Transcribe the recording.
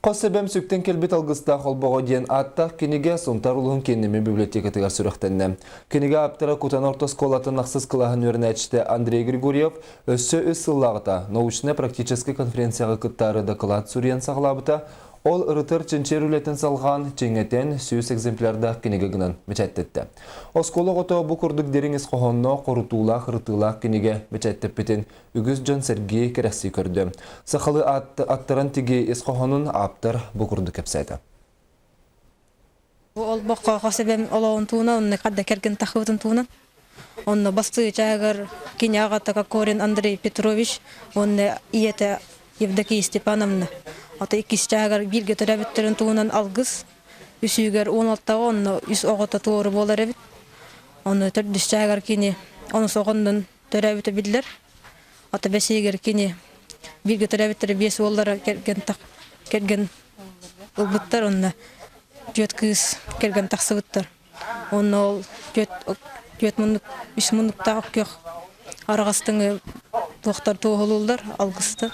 Хос эбэм сүктэн кэлбит алгыстаах олбоҕо диэн ааттаах кинигэ Сунтаар улууһун Кииннэммит библиотекатыгар сүрэхтэннэ. Кинигэ ааптара Кутана орто оскуолатын ахсыс кылааһын үөрэнээччитэ Андрей Григорьев өссө үс сыллааҕыта научнай-практическай конференцияҕа кыттаары дакылаат суруйан саҕалаабыта. Ол ырытар чинчийэр үлэтин салҕаан, чиҥэтэн, 100 экземплярдаах кинигэ гынан бэчээттэттэ. Оскуола оҕото бу курдук дириҥ ис хоһоонноох, хорутуулаах, ырытыылаах кинигэ бэчээттэппитин үгүс дьон сэргии, кэрэхсии көрдө. Сахалыы аттаран тигии ис хоһоонун ааптар бу курдук кэпсээтэ. Бу олбоххо хос эбэм олоҕун туһунан, онно хадда кэргэн тахыбытын туһунан. Онно бастыы чаагар кини аҕата Кокорин Андрей Петрович уонна ийэтэ Евдокия Степановна. Ата иккис чаагар бииргэ төрөөбүттэрин туһунан алгыс. Үсүүгэр 16-ҕа онно үс оҕото туору буолар эбит. Онно төрдүс чаагар кини онус оҕоннун төрөөбүтэ биллэр. Ата бэсиигэр кини бииргэ төрөөбүттэрэ биэс уоллара кэргэн кэргэн ылбыттар онно түөрт кыыс кэргэн тахсыбыттар. Онно ол түөрт түөрт муннук үс муннуктаах күөх араҕастыҥы туохтар туоһулууллар алгысты.